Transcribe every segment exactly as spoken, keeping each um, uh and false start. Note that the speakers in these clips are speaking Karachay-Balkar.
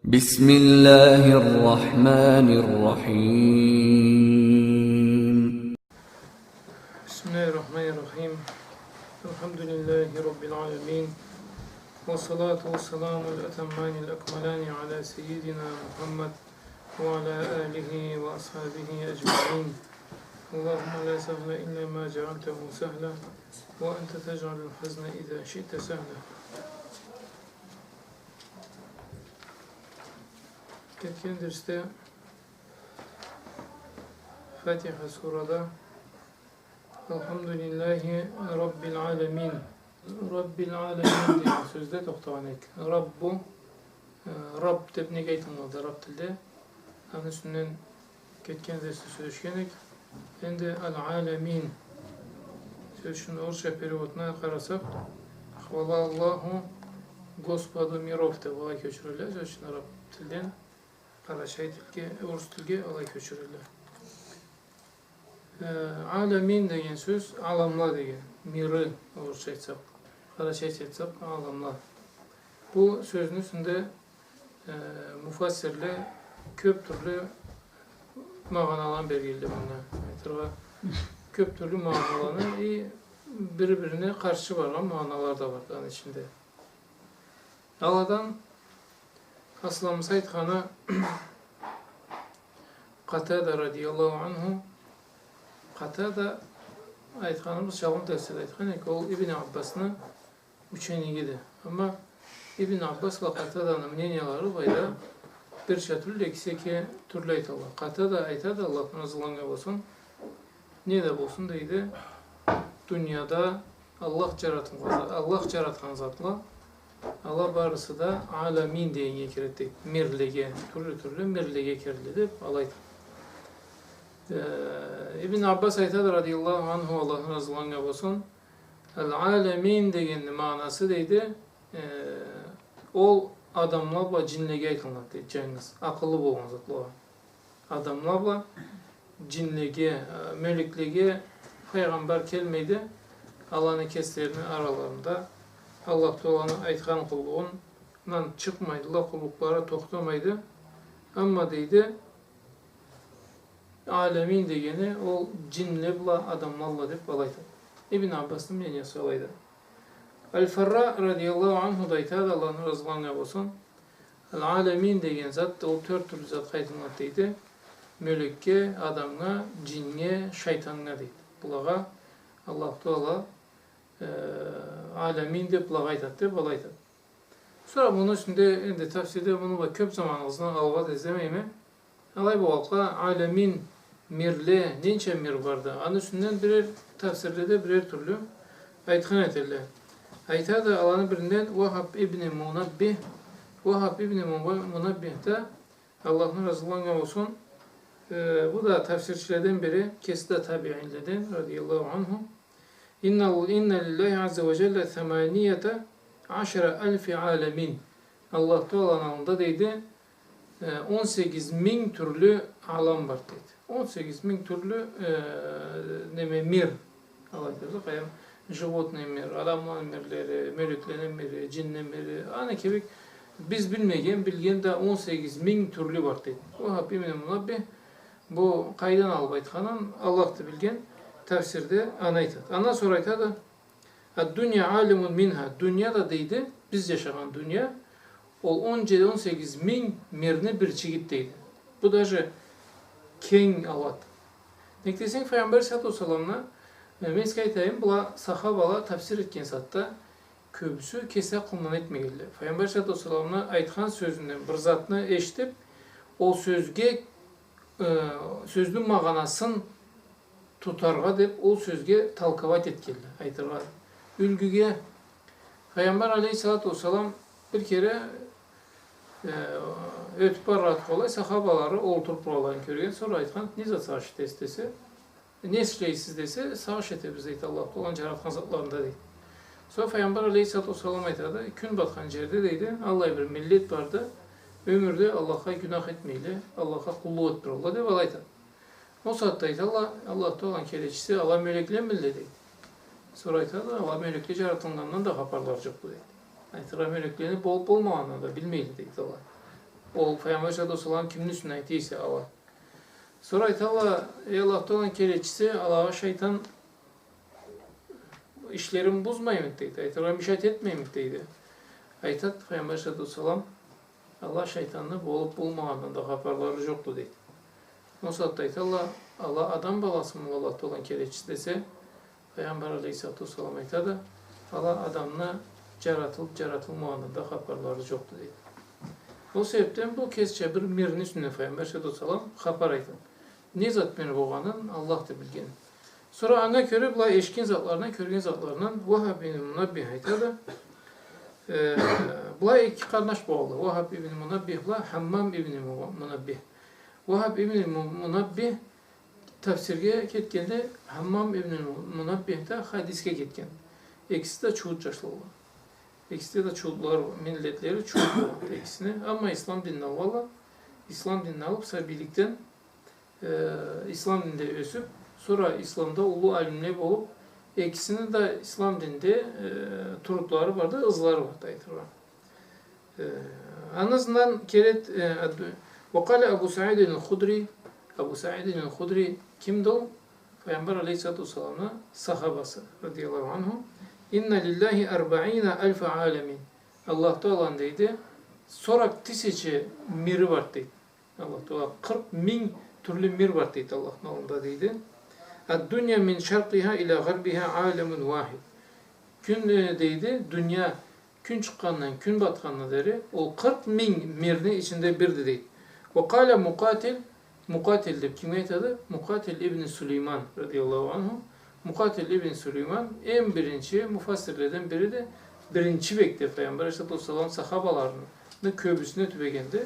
بسم الله الرحمن الرحيم. بسم الله الرحمن الرحيم. الحمد لله رب العالمين. والصلاة والسلام الأتمان الأكملان على سيدنا محمد وعلى آله وأصحابه أجمعين. اللهم لا سهل إلا ما جعلته سهلا وأنت تجعل الحزن إذا شئت سهلا. Кетген дерсде Фатиха сурада الحمد لله رب العالمين. رب العالمين деген сёзде тохтагъан эдик. Раббу, э, Раб деп неге айтылады араб тилде? Аны юсюнден кетген дерсде сёлешген эдик. Энди аль-аламин сёз ючюн орусча переводуна къарасакъ, хвала Аллаху Господу миров деп алай кёчюрелле сёз ючюн араб тилден къарачай тилге, орус тилге алай кёчюрелле. Э, аламин деген сёз аламла деген, миры, орусча айтсакъ, къарачайча айтсакъ, аламла. Бу сёзню юсюнде, э, муфассирле кёп тюрлю магъаналаны бергенле мынга. Айтыргъа, кёп тюрлю магъаналаны, и бири-бирине къаршы баргъан магъаналары да бар аны ичинде. Аладан асламысы айтханы Къатада радияллаху анху. Къатада айтханыбыз чалгъын дерсде айтхан эдик, ол Ибн Аббасны ученигиди. Амма Ибн Аббас бла Къатаданы мнениялары былайда бирча тюлдю, экиси эки тюрлю айталла. Къатада айтады, Аллахдан разы болгъан болсун, не да болсун дейди, дунияда Аллах джаратхан за-, Аллах джаратхан затла, ала барысы да аламин дегеннге киреди дейди. Мирлеге, тюрлю-тюрлю мирлеге киреди деп алай айтады. Э, Ибн Аббас айтады, радияллаху анху, Аллахдан разы болгъан болсун, аль-аламин дегенни магъанасы дейди, э, ол адамла бла джинлеге айтылынады дейди, джангыз, акъыллы болгъан затлагъа. Адамла бла джинлеге, э, мёлеклеге файгъамбар келмейди. Аланы кеслерини араларында Аллах Тааланы айтхан къуллугъундан чыкъмайдыла, къуллукълары тохтамайды. Амма дейди, аламин дегени ол джинле бла адамла бла деп алай айтады. Ибн Аббасны мнениясы алайды. Аль-Фарра радияллаху анху да айтады, Аллахдан разы болгъан болсун, аль-аламин деген зат, ол тёрт тюрлю затха айтылынады дейди. Мёлекге, адамгъа, джиннге, шайтаннга дейди. Былагъа Аллаху Таала, э, аламин деп былагъа айтады деп, алай айтады. Сора муну юсюнде энди тафсирде муну бла кёп заманыгъызны алыргъа да излемейме. Алай болгъанлыкъгъа, аламин, мирле, ненча мир барды? Аны юсюнден бирер тафсирледе бирер тюрлю айтхан этелле. Айтады аланы биринден Вахаб ибн Мунаббих. Вахаб ибн Муна-, Мунаббих да, Аллахдан разы болгъан болсун, э, бу да тафсирчиледен бири, кеси да табиинледен, радияллаху анху. Инна, инна лиллахи азза ва джалла саманията ашара альфи аламин. Аллах Тааланы аллында дейди, э, он сегиз минг тюрлю алам бар дейди. Он сегиз минг тюрлю, э, неме, мир. Алай айтабыз, къайдам, животный мир, адамланы мирлери, мёлеклени мири, джинни мири, аны кибик биз билмеген, билген да он сегиз минг тюрлю бар дейди. Вахаб ибн Мунаббих бу къайдан алып айтханын Аллахды билген, тафсирде аны айтады. Андан сора айтады, «Ад-дунья алимун минха». Дуния да дейди, биз джашагъан дуния, ол он джети, он сегиз минг мирни бирчигиди дейди. Бу даже кенг алады. Нек десенг, Файгъамбар саллаллаху алейхи ва салламны, э, мен сизге айтайым, была сахабала тафсир этген сагъатда кёбюсю кеси акъылындан этмегенле. Файгъамбар саллаллаху алейхи ва салламны айтхан сёзюнден бир затны эшитип, ол сёзге, э, сёзню магъанасын тутаргъа деп, ол сёзге толковать этгенле, айтыргъа. Юлгюге, Файгъамбар алейхиссалату уассалам бир кере, э, ётюп барады къалай, сахабалары олтуруп тургъанларын кёрген, сора айтхан: «Не зат сагъыш этесиз?» — десе, «Не ишлейсиз?» — десе, «Сагъыш этебиз», — дейди, — «Аллах Тааланы джаратхан затларында», — дейди. Сора Файгъамбар алейхиссалату уассалам айтады: «Кюн батхан джерде, — дейди, — аллай бир миллет барды, ёмюрде Аллахха гюнах этмейле, Аллахха къуллукъ этип туралла», — деп алай айтады. Ол сагъатда айталла: «Аллах Тааланы келечиси, ала мёлеклемидиле?» — дейди. Сора айтады: «Ала мёлекле джаратылгъандан да хапарлары джокъду», — дейди. Айтыргъа, мёлеклени болуп болмагъанын да билмейле, дейди, ала. Ол Файгъамбар алейхиссалату уассалам кимни юсюнден айта эсе ала. Сора айталла: «Эй Аллах Тааланы келечиси, алагъа шайтан ишлерин бузмаймыды?» — дейди. Айтыргъа мешать этмеймиди, дейди. Айтат Файгъамбар алейхиссалату уассалам: «Ала шайтанны болуб болмагъанындан да хапарлары джокъду», — дейди. Ол сагъатда айталла: «Ала адам баласымы, Аллах Тааланы келечиси?» — десе, Файгъамбар алейхиссалату уассалам айтады: «Ала адамны джаратылыб джаратылмагъанындан да хапарлары джокъду», — дейди. Ол себебден бу кесича бир мирни юсюнден Файгъамбар алейхиссалату уассалам хапар айтады. Не зат мир болгъанын Аллахды билген. Сора анга кёре былай эшитген затларындан, кёрген затларындан Вахаб ибн Мунаббих айтады. Э, былай эки къарнаш болгъанла. Вахаб ибн Мунаббих бла Хаммам ибн Му-, Мунаббих. Вахаб ибн Му-, Мунаббих тафсирге кетгенде, Хаммам ибн Му-, Мунаббих да хадисге кетген. Экиси да чуут джашла болгъан. Экиси да чуутлар, миллетлери чуут болгъан экисини. Амма ислам динни алгъанла, ислам динни алыб, сабийликден э, ислам динде ёсюб, сора исламда уллу алимле болуб, экисини да ислам динде, э, турутлары барды, ызлары барды, айтыргъа. Э, аны ызындан келет, э, ад-, وقال أبو سعيد الخدري, Абу Саид аль-Худри кимди ол? Файгъамбар алейхиссалату уассаламны сахабасы, радияллаху анху. إن لله أربعين ألف عالم. Аллах Тааланы, дейди, сорок тысячи мири бар, дейди. Аллах Таала, къыркъ минг тюрлю мир бар, дейди, Аллахны аллында, дейди. الدنيا من شرقها إلى غربها عالم واحد. Кюн, э, дейди, дуния кюн чыкъгъандан кюн батханына дери, ол къыркъ минг мирни ичинде бирди, дейди. وقال مقاتل, Мукъатил деб кимге айтады? Мукъатил ибн Сулейман, радияллаху анху. Мукъатил ибн Сулейман эм биринчи муфассирледен бириди. Биринчи векде Файгъамбар алейхиссалату уассалам сахабаларыны кёбюсюне тюбегенди.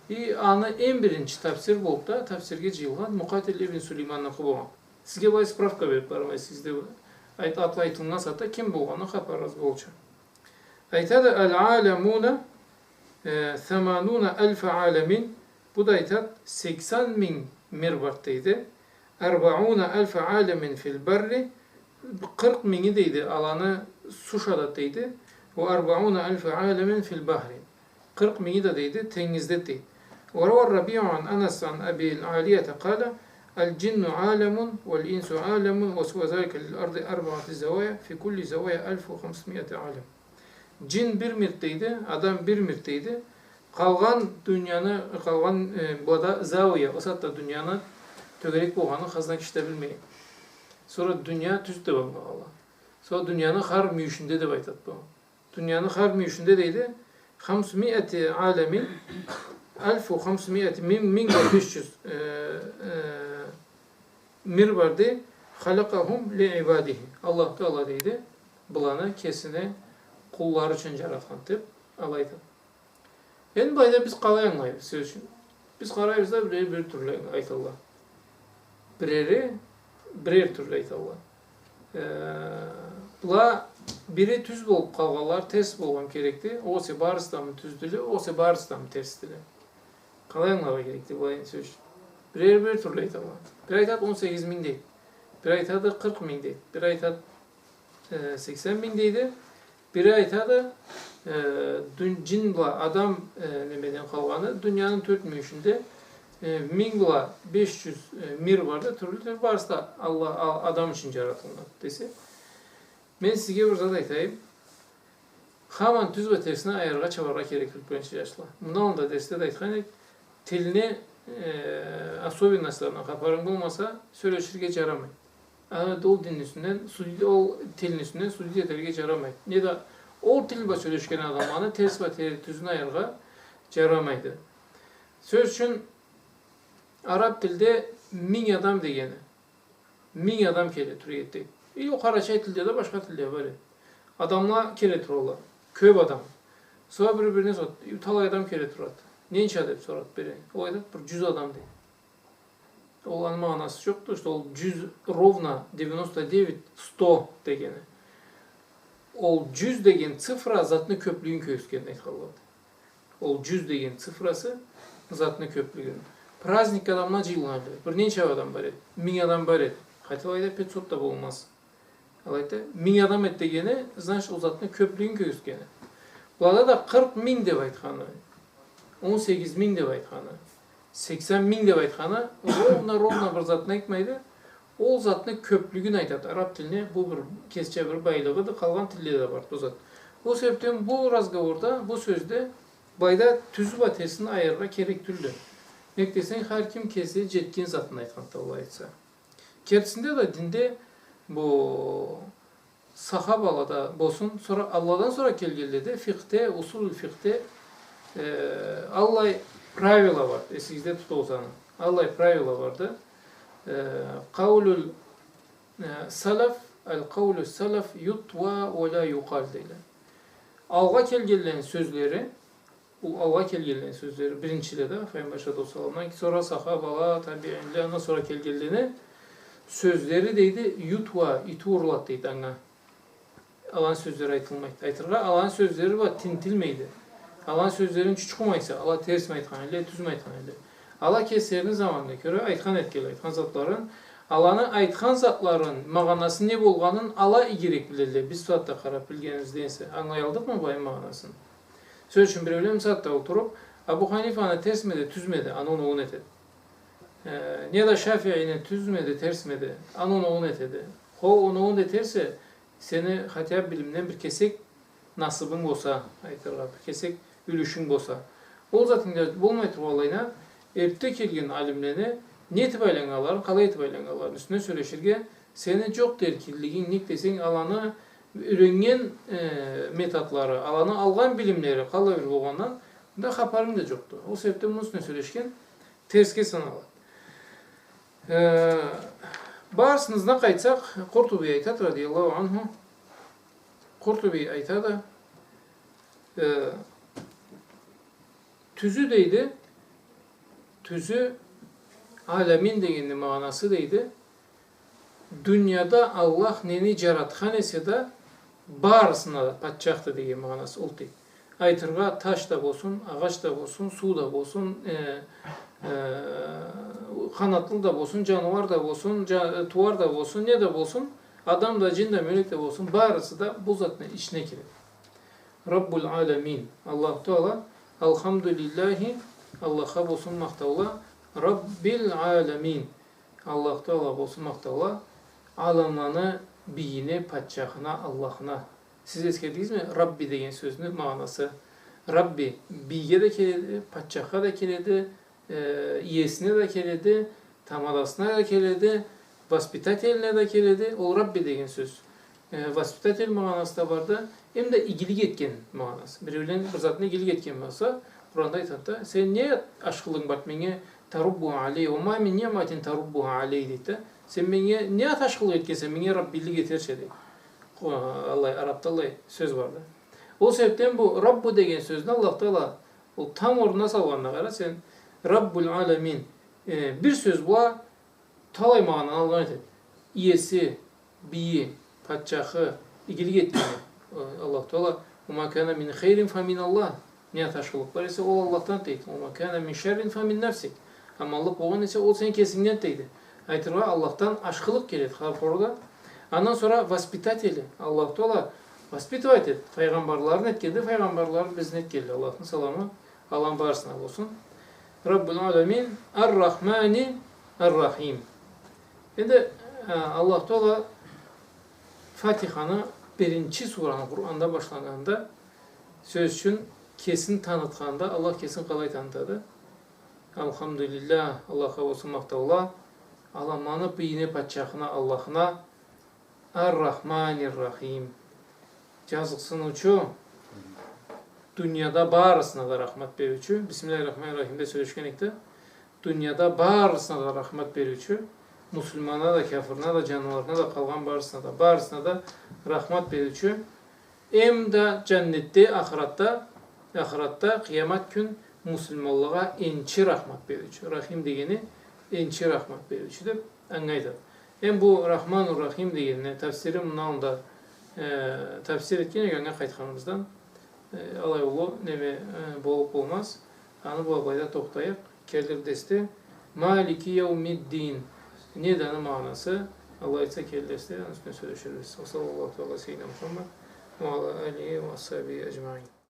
И аны эм биринчи тафсир болуб да, тафсирге джыйылгъан Мукъатил ибн Сулейманныкъы болгъан. Сизге былай справка бериб бармай, сизде айт-, атлы айтылгъан сагъатда ким болгъаны хапарыгъыз болурча. Айтады, العالمون, э, ثمانون ألف عالم. Бу да айтады, сексен минг мир бар, дейди. أربعون ألف عالم في البر. Къыркъ минги, дейди, аланы сушада, дейди. وأربعون ألف عالم في البحر. Къыркъ минги да, дейди, тенгизде, дейди. وروى الربيع عن أنس عن أبي العالية قال: الجن عالم والإنس عالم وسوى ذلك للأرض أربعة زوايا في كل زوايا ألف وخمسمائة عالم. Джин бир мир, дейди, адам бир мир, дейди. Къалгъан дунияны, къалгъан, э, былада зауия, ол сагъатда дунияны тёгерек болгъанын хазна киши да билмей. Сора дуния тюз деб ангылагъанла. Сора дунияны хар мюйюшюнде деб айтады бу. Дунияны хар мюйюшюнде, дейди, خمسمائة عالم, ألف وخمسمائة, минг, минг бла беш джюз, э, э, мир барды, خلقهم لعباده. Аллах Таала, дейди, быланы кесини къуллары ючюн джаратхан деб, алай айтады. Энди былайда биз къалай ангылайбыз, сёз ючюн? Биз къарайбыз да, бирери бир тюрлю айталла. Бирери бирер тюрлю айталла. Э, была бири тюз болуб къалгъанла терс болгъан керекди. Огъесе барысы да мы тюздюле, огъесе барысы да мы терсдиле. Къалай ангыларгъа керекди былайын, сёз ючюн? Бирери бир тюрлю айталла. Бири айтады он сегиз минг дейди. Бири айтады къыркъ минг дейди. Бири айтады э, сексен минг дейди. Бири айтады, э, дун-, джин бла адам, э, немеден къалгъаны, дунияны тёрт мюйюшюнде, э, минг бла беш джюз, э, мир барды, тюрлю-тюрлю, барысы да Аллах, а-, адам ючюн джаратылгъан, десе. Мен сизге бир зат айтайым. Хаман тюз бла терсни айырыргъа чабаргъа керек тюлдю, биринчи, джашла. Мындан алда дерследе айтхан эдик, тилни, э, особенностьларындан хапарынг болмаса, сёлеширге джарамайды. Аны да ол динни юсюнден судить, ол тилни юсюнден судить этерге джарамайды. Неда ол тил бла сёлешген адамланы терс бла те-, тюзюн айырыргъа джарамайды. Сёз ючюн, араб тилде минг адам дегени, минг адам келе тура эди. И ол къарачай тилде да, башха тилде бар эди. Адамла келе туралла. Кёб адам. Сора бир-бирине сорат. Талай адам келе турады. Ненча деб сорат бири. Ол айтат, бир джюз адам дейт. Ол аны магъанасы джокъду, что ол джюз ровно, девяносто девять, сто дегени. Ол джюз деген цифра затны кёблюгюн кёргюзтгенин айтханлады. Ол джюз деген цифрасы затны кёблюгюн. Праздникге адамла джыйылгъан эди. Бир ненча адам бар эди? Минг адам бар эди. Хотя алайда пятьсот да болмаз. Алайда минг адам эди дегени, значит, ол затны кёблюгюн кёргюзтгени. Былада да къыркъ минг деб айтханы. он сегиз минг деп айтханы, сексен минг деп айтханы, ровно, ровно бир затны айтмайды. Ол затны кёплюгюн айтады. Араб тилине бу бир кесича бир байлыгъыды, къалгъан тилде да бар бу зат. Ол себепден бу разговорда, бу сёзде былайда тюзю бла терсин айырыргъа керек тюлдю. Нек десенг, хар ким кеси джетген затын айтханды, Аллах айтса. Кертисинде да динде бу сахабалада болсун, сора Алладан сора келгенледе фикъхде, усулул фикъхде, э, аллай правила бар, эсигизде тутугъуз аны. Аллай правила барды. Э, къаулул, э, салаф, ал къаулу салаф ютва ва ла юкъал дейле. Алгъа келгенлени сёзлери, ол алгъа келгенлени сёзлери, биринчиле да, Файгъамбар алейхиссалату уассаламдан сора сахабала, табиинле, андан сора келгенлени сёзлери, дейди, ютва, ити урулады, дейди, анга. Аланы сёзлери айтылмайды. Айтыргъа, аланы сёзлери бла тинтилмейди. Аланы сёзлерин чучхумайса, ала терсми айтхан элле, тюзмю айтхан элле. Ала кеслерини заманына кёре айтхан этгенле, айтхан затларын, аланы айтхан затларын, магъанасы не болгъанын ала игирек билелле, биз сагъатда къарап билгенибизден эсе. Ангылай алдыкъмы былайны магъанасын? Сёз ючюн, биреуле сагъатда олтуруп, Абу Ханифаны терсмеди, тюзмеди, аны оноуун этеди. Э, неда Шафиини тюзмеди, терсмеди, аны оноуун этеди. Хо, оноуун да этерсе, сени хотя бы билимингден бир кесек насыбынг болса, айтыргъа, бир кесек юлюшюнг болса. Ол затынг да болмай тургъанлайына, эртде келген алимлени не этип айланнганларын, къалай этип айланнганларын юсюнден сёлеширге сени джокъду эркинлигинг, нек десенг, аланы юреннген, э, методлары, аланы алгъан билимлери къаллай бир болгъандан, мында хапарынг да джокъду. Ол себепден муну юсюнден сёлешген терсге саналады. Э, барысына къайтсакъ, Къуртуби айтады, радияллаху анху, Къуртуби айтады, э, тюзю, дейди, тюзю, аламин дегенни магъанасы, дейди, дунияда Аллах нени джаратхан эсе да, барысына да патчахды деген магъанасы ол, дейди. Айтыргъа, таш да болсун, агъач да болсун, суу да болсун, э, э, къанатлы да болсун, джаныуар да болсун, джа-, тууар да болсун, не да болсун, адам да, джин да, мёлек да болсун, барысы да бу затны ичине киреди. Раббул аламин. Аллаху Таала, алхамдулиллахи, Аллахха болсун махтаула, Раббил аламин. Аллаху Таала болсун махтаула, аламланы бийине, патчахына, Аллахына. Сиз эсгердигизми Рабби деген сёзню магъанасы? Рабби бийге да келеди, патчахха да келеди, э, иесине да келеди, тамадасына да келеди, воспитателине да келеди. Ол Рабби деген сёз, э, воспитатель магъанасы да барды, эм да игилик этген магъанасы. Биреулен бир затны игилик этген болса, Къуранда айтады да, сен не ашхылыгъынг барды меннге, таруббу алей, ва ма мин ниъматин таруббуха алей, дейди да. Сен меннге не ашхылыкъ этгенсе, меннге Раббилик этерча, дейди. Къу-, аллай, арабда аллай сёз барды. Ол себепден бу Раббу деген сёзню Аллах Таала ол там орнуна салгъанына къара сен, Раббул аламин. Э, бир сёз бла талай магъананы алгъан этеди. Иеси, бийи, патчахы, игилик этгени, э, Аллах Таала, «Ва ма кана мин хайрин фа мин Аллах». Не ашхылыкъ бар эсе, ол Аллахдан, дейди. «Ва ма кана мин шаррин фа мин нафсик». Аманлыкъ болгъан эсе, ол сен кесингден, дейди. Айтыргъа, Аллахдан ашхылыкъ келеди хар хорда. Андан сора воспитатели, Аллах Таала воспитывать этеди. Файгъамбарларын этгенди, файгъамбарларын бизни этгенди. Аллахны саламы аланы барысына болсун. Раббул аламин, ар-рахмани ар-рахим. Энди, э, Аллах Таала Фатиханы, биринчи сураны Къуранда башланнганда, сёз ючюн, кесин танытханда, Аллах кесин къалай танытады? Алхамдулиллах, Аллахха болсун махтаула, аламланы бийине, патчахына, Аллахына, ар-рахмани ар-рахим. Джазыкъсыныучу, дунияда барысына да рахмат бериучю. Бисмиллахир-рахманир-рахимде сёлешген эдик да. Дунияда барысына да рахмат бериучю. Муслиманнга да, кяфырына да, джаныуарына да, къалгъан барысына да, барысына да рахмат бериучю. Эм да джаннетде, ахыратда, ахыратда, къыямат кюн муслиманлагъа энчи рахмат бериучю. Рахим дегени энчи рахмат бериучю деб анга айтады. Эм бу Рахману Рахим дегенине тафсири мындан алда, э, тафсир этген эдик, анга къайтханыбыздан, э, алай уллу неме, э, болуб болмаз. Аны бла былайда тохтайыкъ. Келир дерсде Малики яумиддин. Неди аны магъанасы? Аллах айтса, келир дерсде аны юсюнден сёлеширбиз. Ва саллаллаху таала ала саййидина Мухаммад ва ала алихи ва асхабихи аджмаин.